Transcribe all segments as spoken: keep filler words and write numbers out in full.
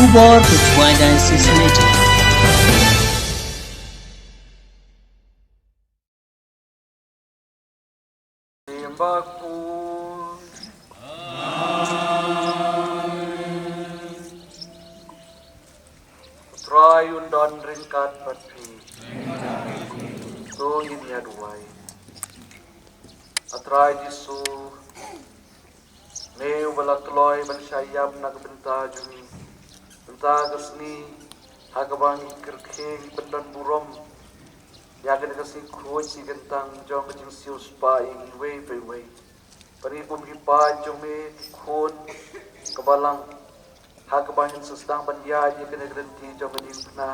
Khubor ka Jowai Diocese Radio. U Trai un don ryngkat bad phi. To ngin ïa duwai. A Trai Jisu, me uba la kloi ban shah ïam na ka bynta jong ngi, bynta ka sngi ha kaba ngi kyrkhu ban don burom ïa kane ka sngi khuid ki kyntang jong ka jingsiewspah ïa ngi iwei pa iwei. Bad ngi kum ki paid jong me, ki khun ka balang, ha kaba ngin sa sdang ban ïaid ïa kane ka lynti jong ka diengphna,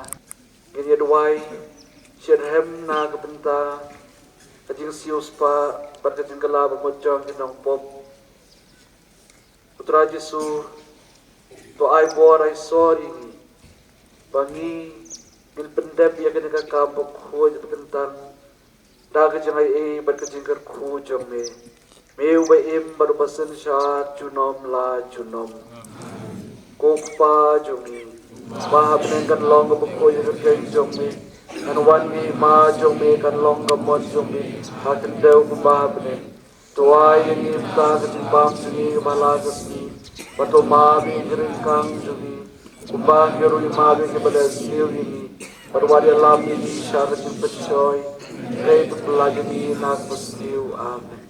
ngin ïa duwai shitrhem na ka bynta ka jingsiewspah bad ka jingkylla bamut jong ki nongpop. U Trai Jisu, to ai bor ai sor ïa ngi ba ngi ngin pyndep ïa kane ka kam bakhuid ba kyntang da ka jingai ei bad ka jingkyrkhu jong me. Me uba im bad uba synshar junom la junom. Ko Kpa jong ngi, ba ha bneng kan long kaba khuid ka kyrteng jong me. Kan wan ka hima jong me, kan long ka mon jong me ha khyndew kumba ha bneng. To ai ïa ngi mynta ka jingbam jong ngi kaba la ka sngi. Bad to map ïa ka ryngkang jong ngi kumba ngi ruh ngi map ïa kiba leh sniew ïa ngi. Bad wat ïalam ïa ngi sha ka jingpynshoi, hynrei to pyllait ïa ngi na kaba sniew. Amen.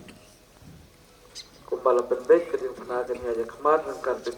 Kumba la pynbeit, ka diengphna kan ïaid ïa khmat ryngkat bad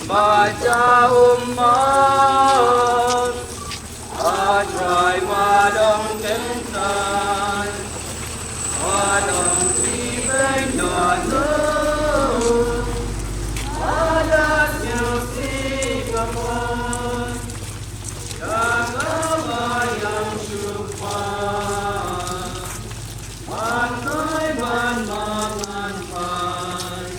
Baca umat, ajai madong kentai, madong si bendono, ada nyusi kapan, jaga bayang syukur, mantai ban mangan pai.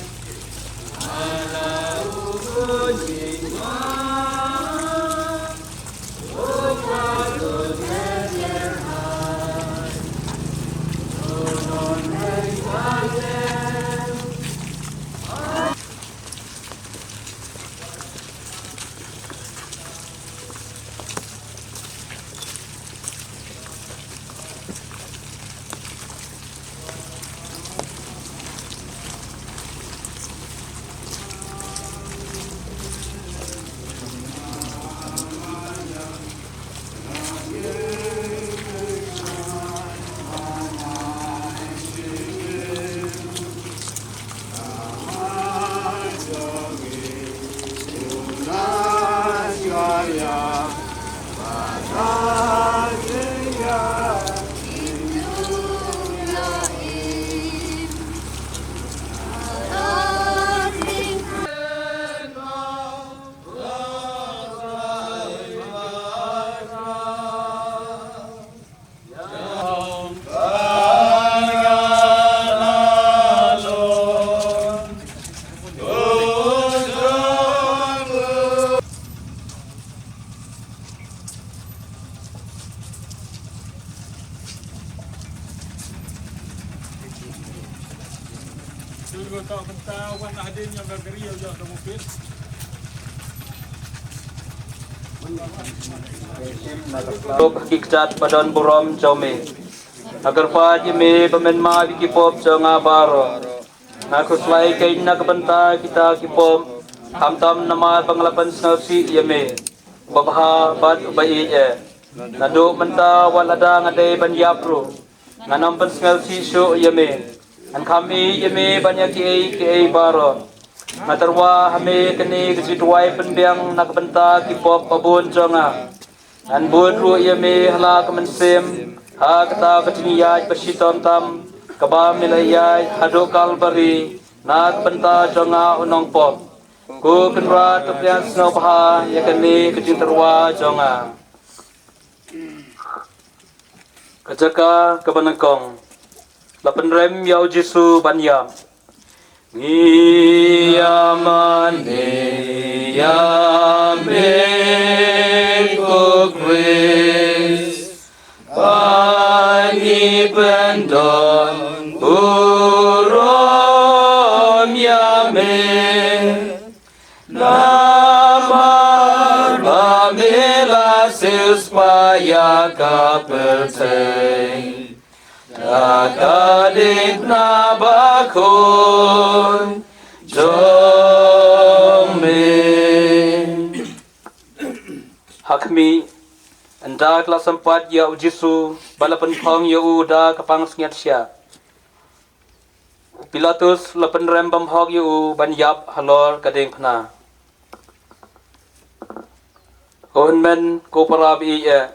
Ruh ki kjat ba don burom jong me. Nga kyrpad ïa me ba men map ïa ki pop jong nga baroh. Nga khuslai kein na ka bynta kita ki pop, khamtam namar ba nga la pynsngewsih ïa me, uba bha bad uba ïeit eh. Naduh mynta wat lada nga dei ban ïap ruh, ngan ym pynsngewsih shuh ïa me. Ngan kham ïeit ïa me ban ïa kiei kiei baroh. Nga tyrwa ha me kane ka jingduwai pynbiang na ka bynta ki pop ba bun jong nga. Ngan bud ruh ïa me ha la ka mynsiem ha kata ka jingïaid ba shitom tam kaba me la ïaid haduh Kalbari na ka bynta jong nga u nongpop. Ko Kynrad, to pdiang sngewbha ïa kane ka jingtyrwa jong nga. Ka jaka kaba nyngkong, la pynrem ïa u Jisu ban ïap. Ngi ïa mane ïa me ko Khrist, ba ngi pyndon burom ïa me. Namar ba me la siewspah ïa ka pyrthei da ka diengphna bakhuid jong me. Ha khmih, ynda ki la sympat ïa u Jisu bad la pynphong ïa u da ka pansngiat shiah, u Pilatus la pynrem bymhok ïa u ban ïap halor ka diengphna. Ko hynmen ko para baieit eh,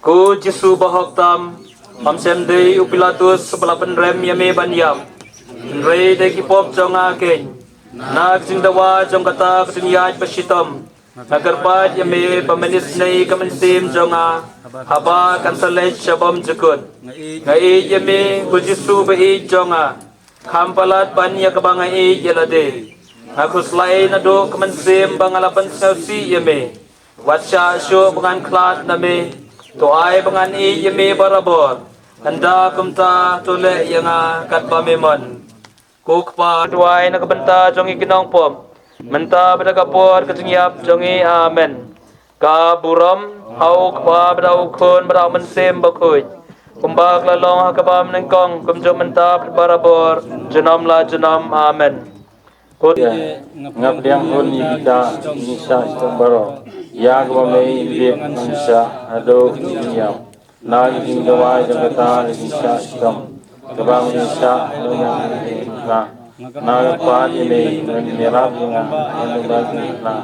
ko Jisu bahok tam, ym shym dei u Pilatus ba la pynrem ïa me ban ïap, hynrei dei ki pop jong nga kein. Na ka jingdawa jong kata ka jingïaid ba shitom, nga kyrpad ïa me ba men isynei ïa ka mynsiem jong nga haba kan sa leit sha bymjukut. Nga ïeit ïa me ko Jisu baieit jong nga. Kham palat ban ïa kaba nga ïeit ïa lade. Nga khuslai naduh ka mynsiem ba nga la pynsngewsih ïa me. Wat shah shuh ba ngan khlad na me. To ai ba ngan ïeit ïa me barabor. Ynda kumta to leh ïa nga katba me mon. Ko Kpa, duwai na ka bynta jong ngi ki nongpop, mynta bad ha ka por ka jingïap jong ngi. Amen. Ka burom ha u Kpa bad ha u Khun bad ha u Mynsiem Bakhuid, kumba ka la long ha kaba nyngkong, kumjuh mynta bad barabor, junom la junom. Amen. Nga pdiang hun ïa kita ki jingshah shitom baroh ïa kaba me i bit ngan shah haduh ka jingïap. Na ka jingdawa jong kata ka jingshah shitom kaba me shah ha ka diengphna, nga kyrpad ïa me, me ïarap ïa nga ha ka diengphna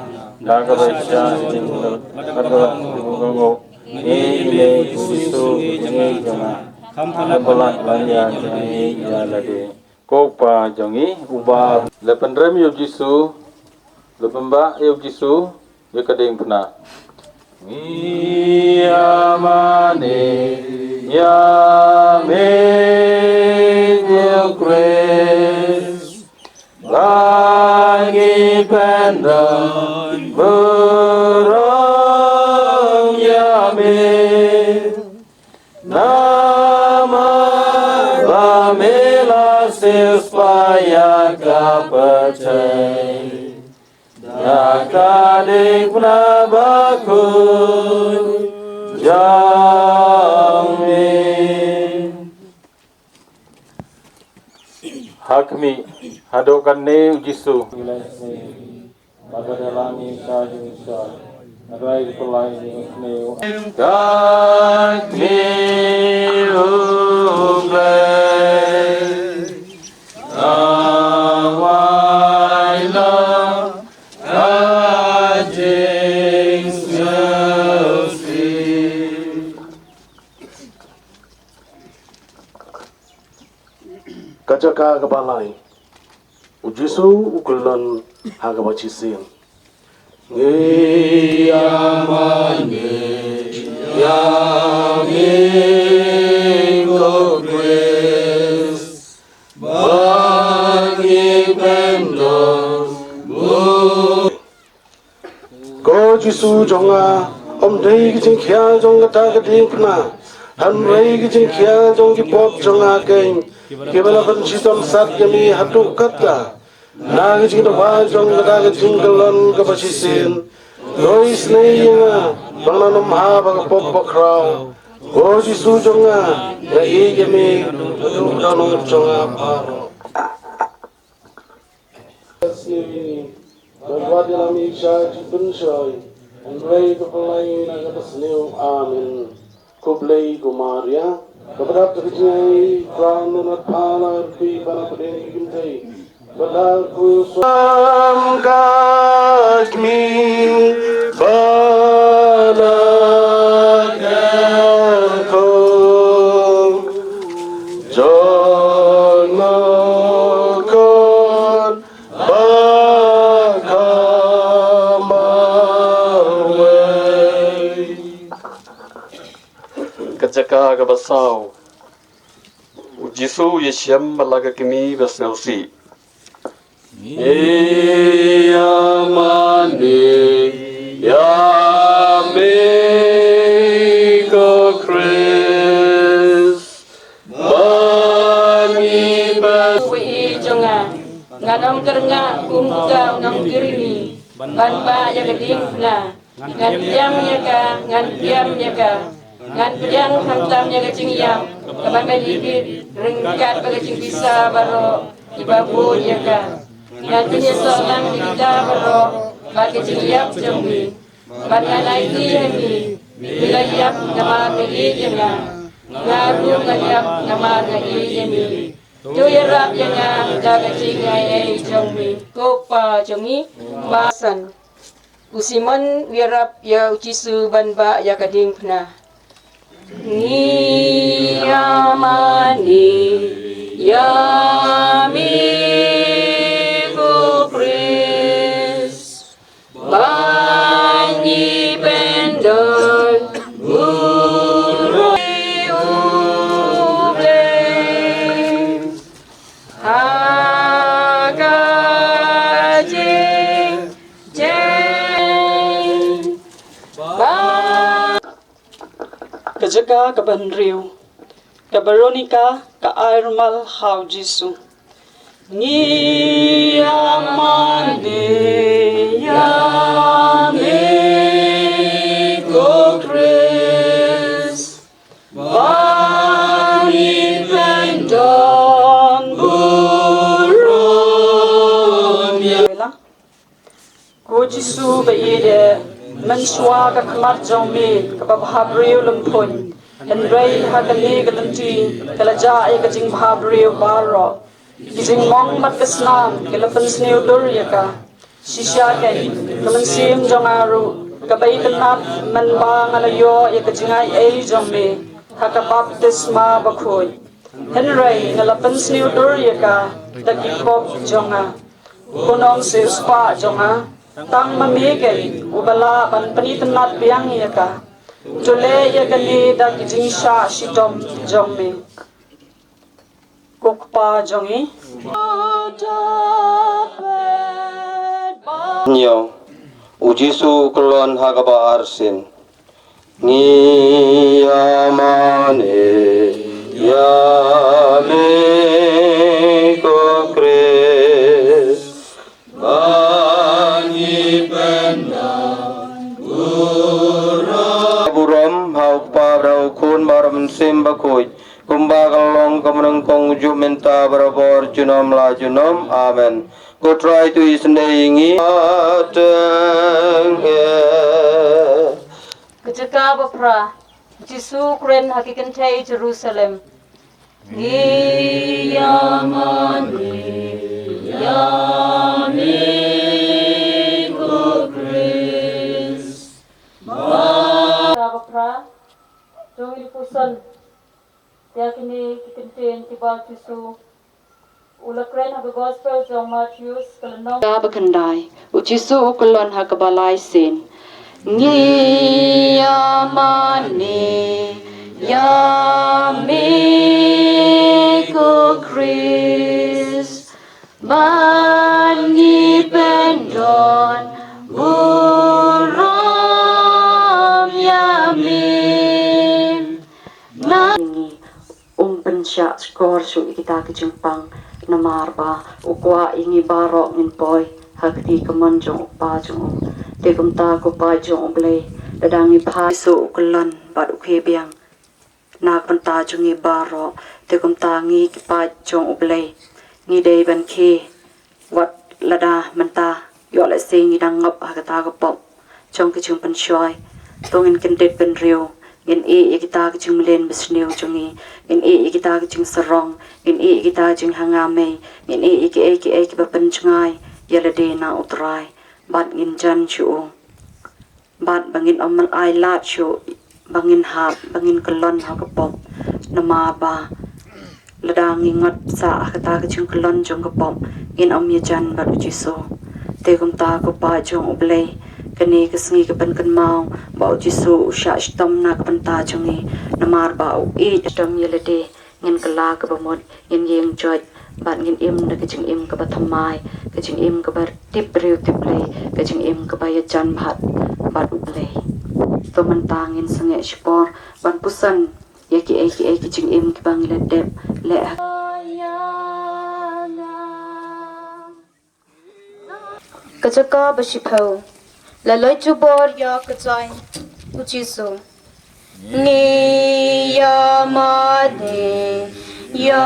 da kaba shah shitom. Bad ka long ka bneng, ïa me ko Jisu ka jingïeit jong nga, kham palat ban ïa ka jingïeit ïa lade. Ko Kpa jong ngi uba. La pynrem ïa u Jisu, la pynbah ïa u Jisu ïa ka diengphna. Ngi ïa mane ïa me ko Khrist, ba ngi pyndon burom ïa me. Namar ba me la siewspah ïa ka pyrthei da ka diengphna bakhuid jong me. Ha khmih, haduh katne u Jisu. Ka khmih U Blei, ka wai la ka jingsngewsih. Ka jaka kaba lai. U Jisu u kyllon ha kaba shisien. Ngi ïa mane ïa me ko Khrist, ba ngi pyndon bu- Ko Jisu jong nga, ym dei ka jingkhia jong kata ka diengphna, hynrei ka jingkhia jong ki pop jong nga keiñ. Kiba la pynshitom sat ïa me haduh katta, na ka jingdawa jong kata ka jingkyllon kaba shisien, to isynei ïa nga ba ngan ym hap ha ka pop bakhraw. Ko Jisu jong nga, nga ïeit ïa me, to dohnud jong nga baroh. Ba wat ïa la mi sha jingpynshoi, hynrei to pynlait na ka basniew. Amen. Khublei ko Maria, kaba dap da ka jingaiei, Trai u don bad pha, la kyrkhu ïa phi na pdeng ki kynthei, bad la kyrkhu ïa u syiem. Ka kmie ba la kyrkhu jong u Khun ba ka marwei. Ka jaka kaba saw. U Jisu u ïashem bad la ka kmie ba sngewsih. Ngi ïa mane ïa me ko Khrist. Ba ngi ba. Wei jong nga, ngan ym kyrngah kum ka u nongkyrmi ban bah ïa ka diengphna. Ngan pdiang ïa ka, ngan pdiang ïa ka. Ngan pdiang khamtam ïa ka jingïap kaban ïa ibit ryngkat bad ka jingpisa baroh kiba bud ïa ka. Ngan pynïasoh lang ïa kita baroh bad ka jingïap jong me. Bad ngan aiti ha me, me la ïap namar nga ïeit ïa nga. Nga ruh nga ïap namar nga ïeit ïa me. To ïarap ïa nga da ka jingaiei jong me. Ko Kpa jong ngi ba san. U Simon u ïarap ïa u Jisu ban bah ïa ka diengphna. Ngi ïa mane ïa me ko Khrist. Ba ngi pyndon burom ïa U Blei ha ka jingïeit. Ba ka jaka kaba hynriew. Ka Veronica ka ai rumal ha u Jisu. Ngi ïa mane ïa me ko Khrist. Ba ngi pyndon burom ïa me. Ko Jisu ba ïeit, mynshuwa ka khmat jong me kaba bhabriew lymphun, hynrei ha kane ka lynti ka la jah ïa ka jingbhabriew baroh. Ki jingmong bad ka snam ki la pynsniew dur ïa ka. Shisha keiñ, ka mynsiem jong nga ruh kaba itynnad mynba nga la ïoh ïa ka jingaiei jong me ha ka baptisma bakhuid. Hynrei nga la pynsniew dur ïa ka da ki pop jong nga. Ko Nongsiewspah spah jong nga, tang ma me keiñ uba lah ban pynitynnad biang ïa ka. To leh ïa kane da ki jingshah shitom jong me. Ko Kpa jong ngi. Ngi ïa u Jisu u kyllon ha kaba arsien. Ngi ïa mane ïa me ko Khrist. Ba ngi pyndon burom. Burom ha u Kpa bad ha u Khun bad ha u Mynsiem Bakhuid, kumba ka la long, ka mynta, nyngkong, junom, mynta, barabor, junom la junom. Amen. Ko Trai, to isynei ïa ngi. Ka jaka ba phra. Jisu u kren ha ki kynthei Jerusalem. Ngi ïa mane ïa me ko Khrist. Ba phra. To ngin ïa puson ïa kine ki kyntien kiba u Jisu u la kren ha ka Gospel jong u Mathaios, ka lynnong. Kaba khyndai. U Jisu u kyllon ha kaba lai sien. Ngi ïa mane ïa me ko Khrist. Ba ngi pyndon burom ïa me. Na ngi um pyn shah shkor shuh ïa kita ki jingpang, namar ba u kwah ïa ngi baroh ngin poi ha kti kamon jong u Kpa jong u. Te kumta ko Paid jong U Blei, lada ngi phai shuh u kyllon bad u khie biang na ka bynta jong ngi baroh, te kumta ngi ki paid jong U Blei ngi dei ban khie wat lada mynta ïoh lehse ngi dang ngop ha kata ka pop jong ka jingpynshoi. To ngin kyndit bynriew, ngin ïeh ïa kita ki jingmlien basniew jong ngi, ngin ïeh ïa kita ki jingsarong, ngin ïeh ïa kita ki jinghanga mei, ngin ïeh ïa kiei kiei kiba pynjngai ïa lade na U Trai, bad ngin jan sha u. Bad ba ngin ym ai lad shuh ba ngin hap, ba ngin kyllon ha ka pop. Namar ba lada ngi ngat sah ha kata ka jingkyllon jong ka pop, ngin ym ïajan bad U Jisu. Te kumta ko Paid jong U Blei, kane ka sngi ka pynkynmaw ba U Jisu u shah shitom na ka bynta jong ngi, namar ba u ïeit shitom ïa lade. Ngin kylla kaba mut, ngin ïeng joit, bad ngin im da ka jingim kaba thymmai, ka jingim kaba tip briew tip Blei, ka jingim kaba ïajan bad, bad U Blei. To mynta ngin sangeh shipor ban puson ïa kiei kiei ki jingim kiba ngi la dep leh ha ka jaka ba shiphew. La leit jubor ïa ka jaiñ U Jisu. Ngi ïa mane ïa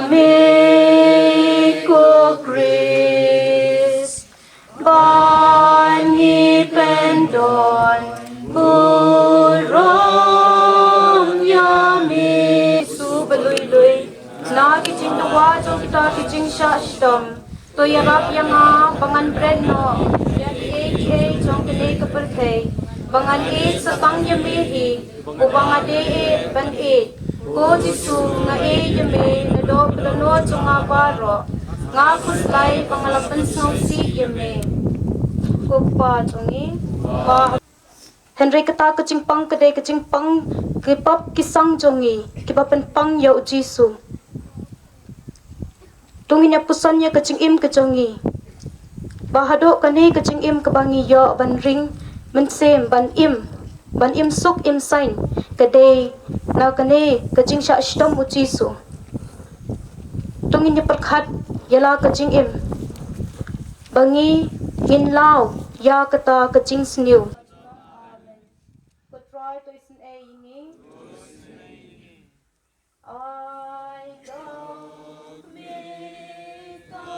me ko Khrist, ban ngi pyndon burom ïa me. Jisu ba lui lui na ki jingdawa jong kita ki jingshah shitom. To ïarap ïa nga ba ngan bret noh ïa kiei kiei jong kane ka pyrthei, ba ngan ïeit sa tang ïa me hi, uba nga dei ban ïeit. Ko Jisu, nga ïeit ïa me naduh ka dohnud jong nga baroh. Nga khuslai ba nga la pynsngewsih ïa me. Ko Kpa jong ngi ba ha Hynrei kata ka jingpang ka dei ka jingpang ki pop ki sang jong ngi kiba pynpang ïa U Jisu. To ngin ïa puson ïa ka jingim ka jong ngi, ba haduh kane ka jingim kaba ngi ïoh ban ring mynsiem, ban im, ban im suk im saiñ, ka dei na kane ka jingshah shitom U Jisu. To ngin ïa pyrkhat ïa la ka jingim ba ngi ngin law ïa kata ka jingsniew. Ko Trai, to isynei ïa ngi. Ai, dok mih ka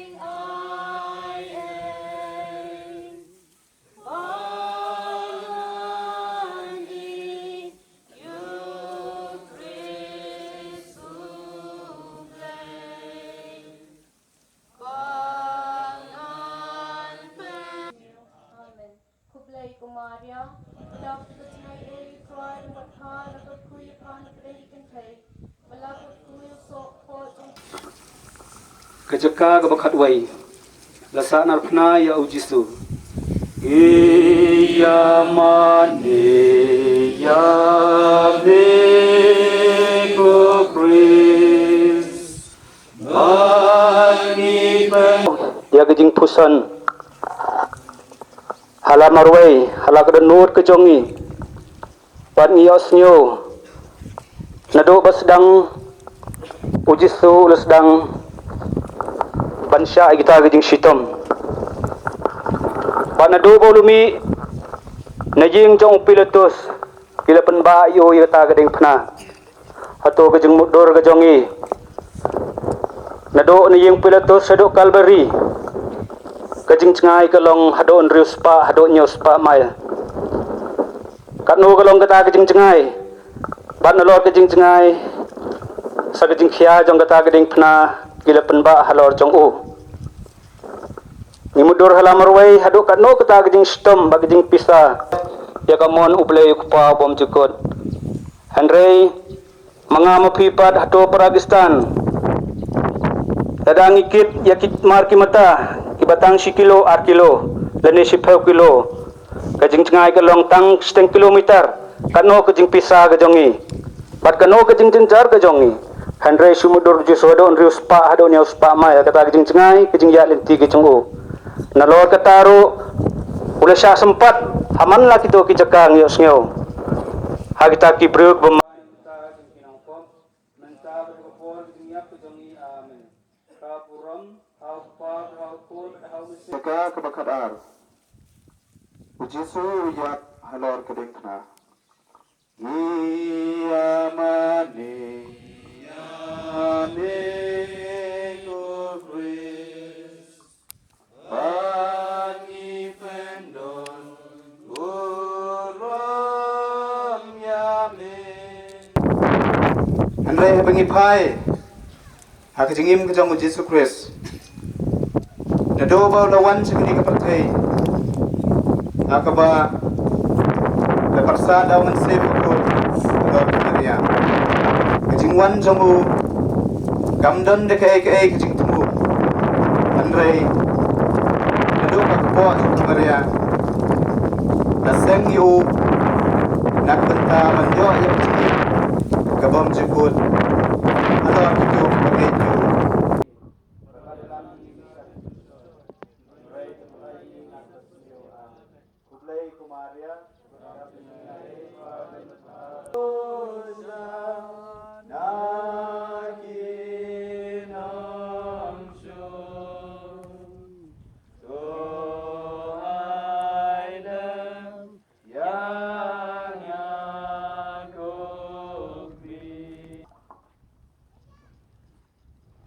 jingai ei. Ba ngan ïeit ïa U Khrist U Blei. Ba ngan pyn- Amen. Khublei ko Maria, dap ka jingaiei, U Trai u don bad pha, la kyrkhu ïa pha na pdeng ki kynthei, bad la kyrkhu ïa u soh kpoh jong pha. Ka jaka kaba khatwei, la sahnarphna ïa U Jisu. Ïa mane ïa me ko Khrist. Ïa ka jingpuson ha la marwei, ha la ka dohnud ka jong ngi. Bad ngi ïohsngew naduh ba sdang U Jisu u la sdang ban shah ïa kita ki jingshitom. Bad naduh ba u la mih na ïing jong u Pilatus, ki la pynbah ïa u ïa kata ka diengphna. Hato ka jingmutdur ka jong ngi naduh na ïing Pilatus haduh Kalbari, ka jingjngai ka long haduh hynriew spah, haduh hynñiew spah mail. Katno ka long kata ka jingjngai? Bad nalor ka jingjngai, sa ka jingkhia jong kata ka diengphna, ki la pynbah halor jong u. Ngi mutdur ha la marwei haduh katno kata ka jingshitom bad ka jingpisa ïa ka mon U Blei U Kpa u bymjukut. Hynrei ma nga ma phi pat hato Pakistan, lada ngi kit ïa ki mar ki mata kiba tang shi kilo, ar kilo, lane shiphew kilo, ka jingjngai ka long tang shiteng kilometer. Katno ka jingpisa ka jong ngi bad katno ka jingjynjar ka jong ngi. Hynrei shu mutdur U Jisu haduh hynriew spah, haduh hynñiew spah mail, kata ka jingjngai, ka jingïaid lynti ka jong u. Nalor kata ruh u la shah sympat ha man la kito ki jaka, ngi ïohsngew, ha kita ki briew kiba ma- Ka kaba khatar. U Jisu u ïap halor ka diengphna. Ïa mane, ïa me ko Khrist, ba ngi pyndon burom ïa me. Hynrei haba ngi phai ha ka jingim ka jong u Jisu Khrist, naduh ba u la wan sha kane ka pyrthei, ha kaba la pyrshah da u Mynsiem Bakhuid halor ka Maria. Ka jingwan jong u kam don da kaei kaei ka jingthmu. Hynrei naduh ka kpoh jong ka Maria, la seng ïa u na ka bynta ban ïoh ïa ka jingim ka bym jukut. Halor kito kiba ngeit ïa u.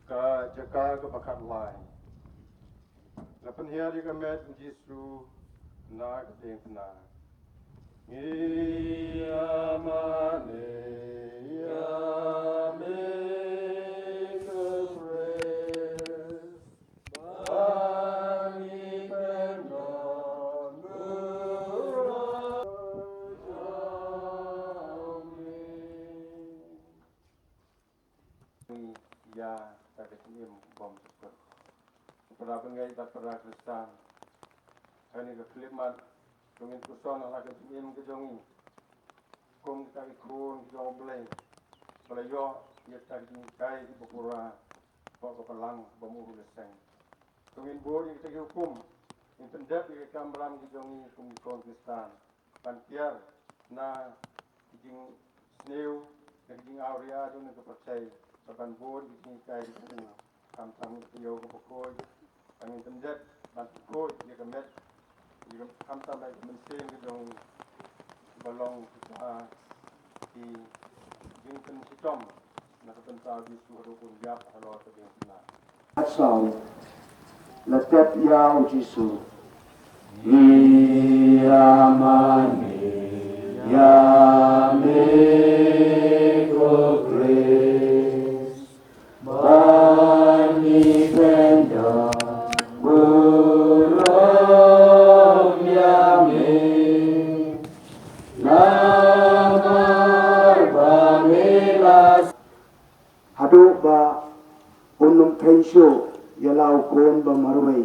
Ka jaka kaba khatlai. La pynhiar ïa ka met u Jisu na ka diengphna. Ïa mane, ïa me ko Khrist, ba ngi pyndon burom ïa me. Ïa ka jingim bymjukut. Para bangeit bad para Khristan, ha kane ka khyllipmat, to ngin puson ha la ka jingim ka jong ngi kum kita ki khun ki jong U Blei, ba la ïoh ïa kita ki jinghikai kiba pura, bad ka balang ba mur la seng. To ngin bud ïa kita ki hukum, ngin pyndep ïa ki kam balang ki jong ngi kum ki khun Khristan. Ban kiar na ki jingsniew, na ki jingawria jong ka pyrthei, bad ban bud ki jinghikai jong u, khamtam ïa ka bakhuid, ban ngin pyndep, ban pynkhuid ïa ka met, ïa ka khamtam ïa ka mynsiem ka jong u, ba long kita ki jingpynshitom. Na ka bynta Jisu haduh ba un ïap halor ka diengphna. Saw. La tep ïa u Jisu. Ïa mane, ïa me ko Khrist. Ba ngi pyndon burom ïa me. Namar ba me la Haduh ba un ym kheiñ shuh ïa la u khun ba marwei.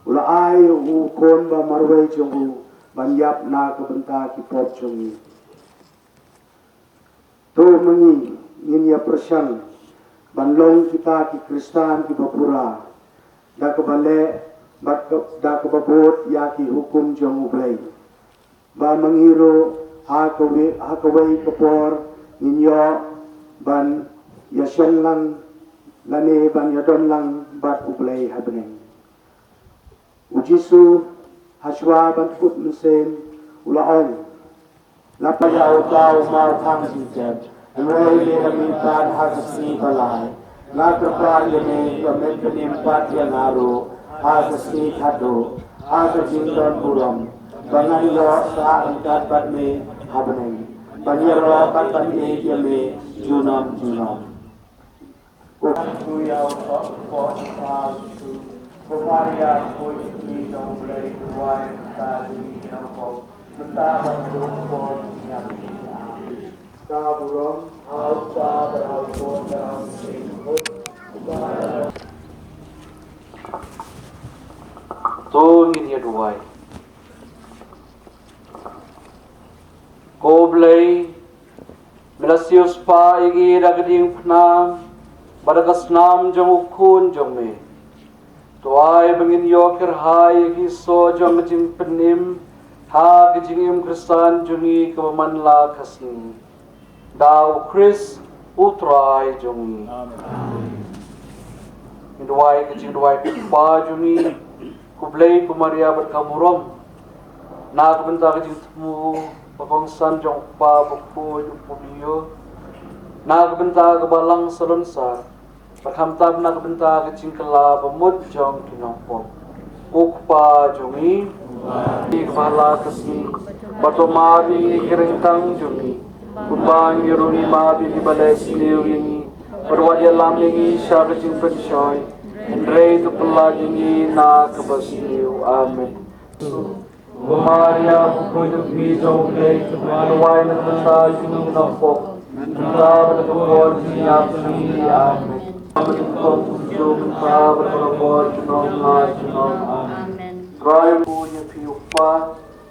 U la ai u khun ba marwei jong u ban ïap na ka bynta ki pop jong ngi. To ma ngi ngin ïa pyrshang ban long kita ki Khristan kiba pura. Da kaba leh bad ka, da kaba bud ïa ki hukum jong U Blei. Ba ma ngi ruh ha kawei, ha kawei ka por ngin ïoh ban ïashong lang lane ban ïadon lang bad U Blei ha bneng. U Jisu ha shuwa ban kut mynsiem u la ong. La pynïaid ïa uta u maw khang jingtep. Hynrei lada mynta ha ka sngi ba lai, nga kyrpad ïa me ba men pynim pat ïa nga ruh ha ka sngi khatduh, ha ka jingdon burom, ba ngan ïoh sah ryngkat bad me ha bneng, ban ïaroh bad ban ïeit ïa me junom junom. Ko Maria ko jingïeit jong U Blei, ko wan ka jingïeit jong ko. To ngin ïa duwai. Ko Blei, me la siewspah ïa ngi da ka diengphna bad da ka snam jong u Khun jong me. To ai ba ngin ïoh kyrhai ïa ki soh jong ka jingpynim ha ka jingim Khristan jong ngi kaba man la ka sngi. Da u Khrist u Trai jong ngi. Amen. Ngin duwai ka jingduwai ka Kpa jong ngi. Khublei ko Maria bad ka burom, na ka bynta ka jingthmu bakongsan jong u Kpa bakhuid u Pope Leo, na ka bynta ka balang salonsar, bad khamtam na ka bynta ka jingkylla bamut jong ki nongpop. Ko Kpa jong ngi, ngi kaba la ka sngi, bad to map ïa ngi ki ryngkang jong ngi, kumba ngi ruh ngi map ïa kiba leh sniew ïa ngi, bad wat ïalam ïa ngi sha ka jingpynshoi, hynrei to pynlait ïa ngi na kaba sniew. Amen. Ko Maria, bakhuid ka kmie jong U Blei, to duwai na ka bynta jong ngi ki nongpop, mynta bad ha ka por jingïap jong ngi. Amen. Amen. Ko Kpa jong ngi, mynta bad ha ka por junom junom. Amen. Trai, u ïa phi u Kpa,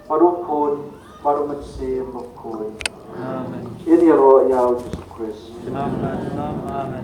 bad u Khun, bad u Mynsiem Bakhuid. Amen. Ngin ïaroh ïa U Jisu Khrist. Amen. Amen.